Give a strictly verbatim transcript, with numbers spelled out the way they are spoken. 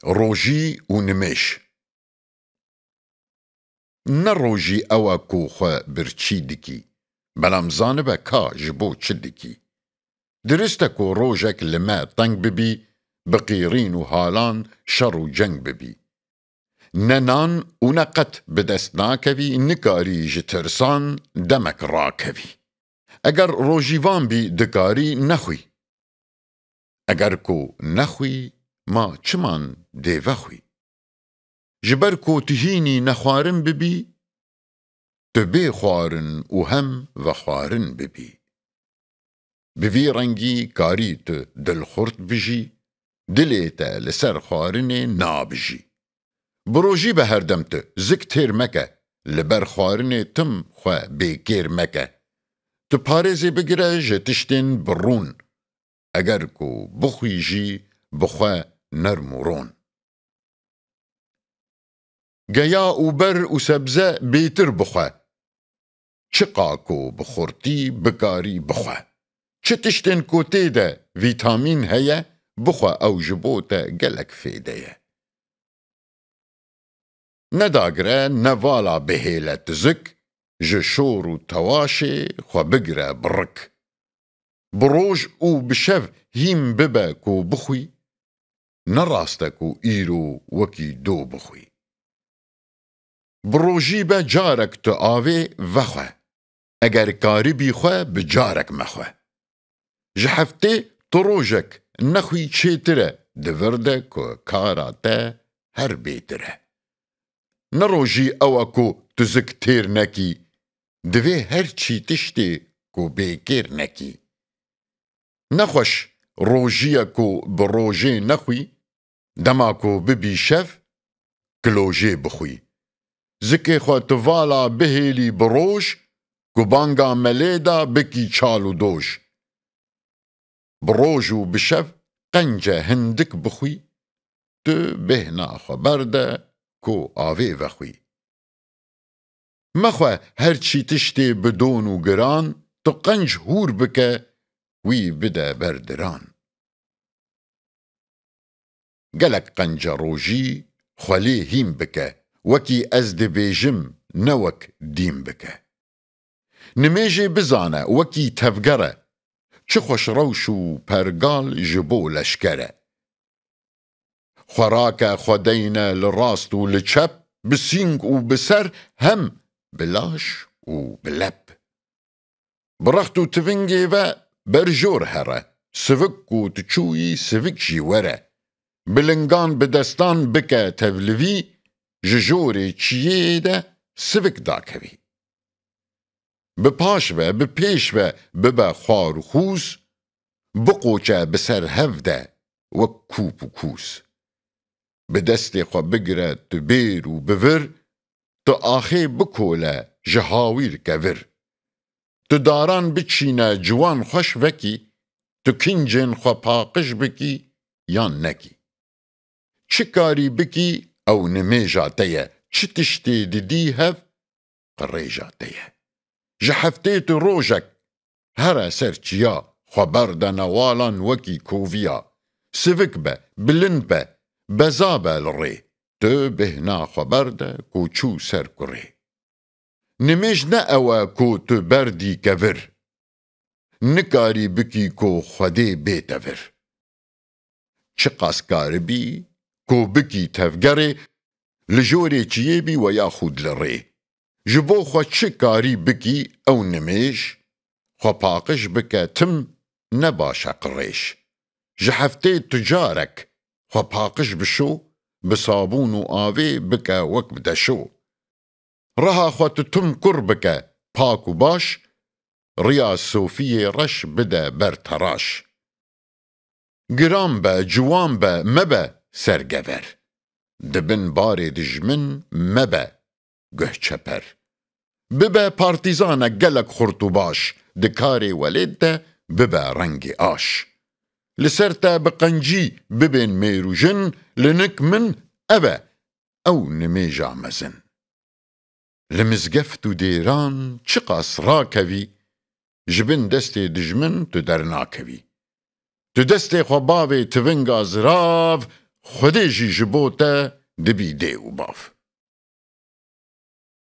Rojî û nimêj. Ne rojî ew e ku xwe birçî dikî, belam zanibe ka ji bo çi dikî. Dirist e ku rojek li me teng bibî, bi qîrîn û halan şer û ceng bibî. Ne nan û ne qet bi dest nakevî, nikarî ji tirsan demek rakevî. Eger rojîvan bî, dikarî nexwî. Eger ku nexwî, ma çiman dê vexwî? Ji ber ku tu hînî nexwarin bibî, tu bê xwarin û hem vexwarin bibî. Bi vî rengî karî tu dilxurt bijî, dilê te li ser xwarinê nabijî. Bi rojî be herdem tu, zik têr meke, li ber xwarinê tim xwe bêkêr meke. Tu parêzê bigire ji tiştên bi rûn. Eger ku bixwî jî, bi xwe nerm û ron. Geya û ber û sebze bêtir bixwe. Çiqa ku bi xurtî bikarî bixwe. Çi tiştên ku tê de vîtamîn heye, bixwe, ew ji bo te gelek fêde ye. Nedagire, nevala bihêle tu zik, ji şor û tewaşê xwe bigire bi rik. Bi roj û bi şev hîm bibe ku bixwî, ne rast e ku îro wekî do bixwî. Bi rojî be carek tu avê vexwe. Eger karibî xwe bi carek mexwe. Ji heftê tu rojek nexwî çêtir e, di vir de ku kara te her bêtir e. Ne rojî ew e ku tu zik têr nekî, divê her çî tiştê ku bêkêr nekî. Nexweş rojî ye ku bi rojê nexwî, dema ku bibî şev, kilojê bixwî. Zikê xwe tu vala bihêlî bi roj, ku banga melê da bikî çal û doj. Bi roj û bi şev qence hindik bixwî, tu bêhna xwe berde ku avê vexwî. Mexwe her çî tiştê bi don û giran, tu qenc hûr bike, wî bide ber diran. Gelek qence rojî xwe lê hîn bike, wekî ez dibêjim, ne wek dîn bike. Nimêjê bizane wekî tevger e, çi xweş rewş û pergal ji bo leşker e. Xwerake xwe deyne li rast û li çep, bi sîng û bi ser, hem bi laş û bi lep. Bi rext û tivingê ve berjor here, sivik ku tu çûyî, sivik jî were. Bi lingan bi destan bike tevlivî, ji jorê çiyê de sivik dakevî. Bi paş ve, bi pêş ve bibe xwar û xûz, biqoçe bi ser hev de wek kûp û kûz. Bi destê xwe bigire tu bêr û bi vir, tu axê bikole ji hawîr kevir. Tu daran biçîne ciwan xweş vekî, tu kincên xwe paqij bikî yan nekî. Çi karî bikî, ew nimêja te ye, çi tiştê didî hev, qirêja te ye. Ji heftê tu rojek here ser çiya, xwe berde newalan wekî koviya. Sivik be, bilind be, beza be li rê. Tu bêhna xwe berde ku çû ser kurê. Nimêj ne ew e ku tu berdî kevir. Nikarî bikî ku Xwedê bê te vir. Çiqas karibî ku bikî tevgerê, li jorê çiyê bî we yaxûd li rê. Ji bo xwe çi karî bikî ew nimêj, xwe paqij bike tim, ne baş e qirêj. Ji heftê tu carek xwe paqij bişo, bi sabûn û avê bike wek bi deşo. Reha xwe tu tim kur bike, pak û baş, riya sofiyê reş bide ber teraş. Giran be, ciwan be, mebe sergever. Di bin barê dijmin mebe guhçeper. Bibe partîzanek gelek xurt û baş, di karê welêt de bibe rengê aş. Li ser te bi qencî bibên mêr û jin, li nik min ev e, ew nimêja mezin. Li mizgeft û dêran çiqas rakevî, ji bin destê dijmin tu dernakevî. Tu destê xwe bavê tivinga zirav, Xwedê jî ji bo te dibî dê û bav.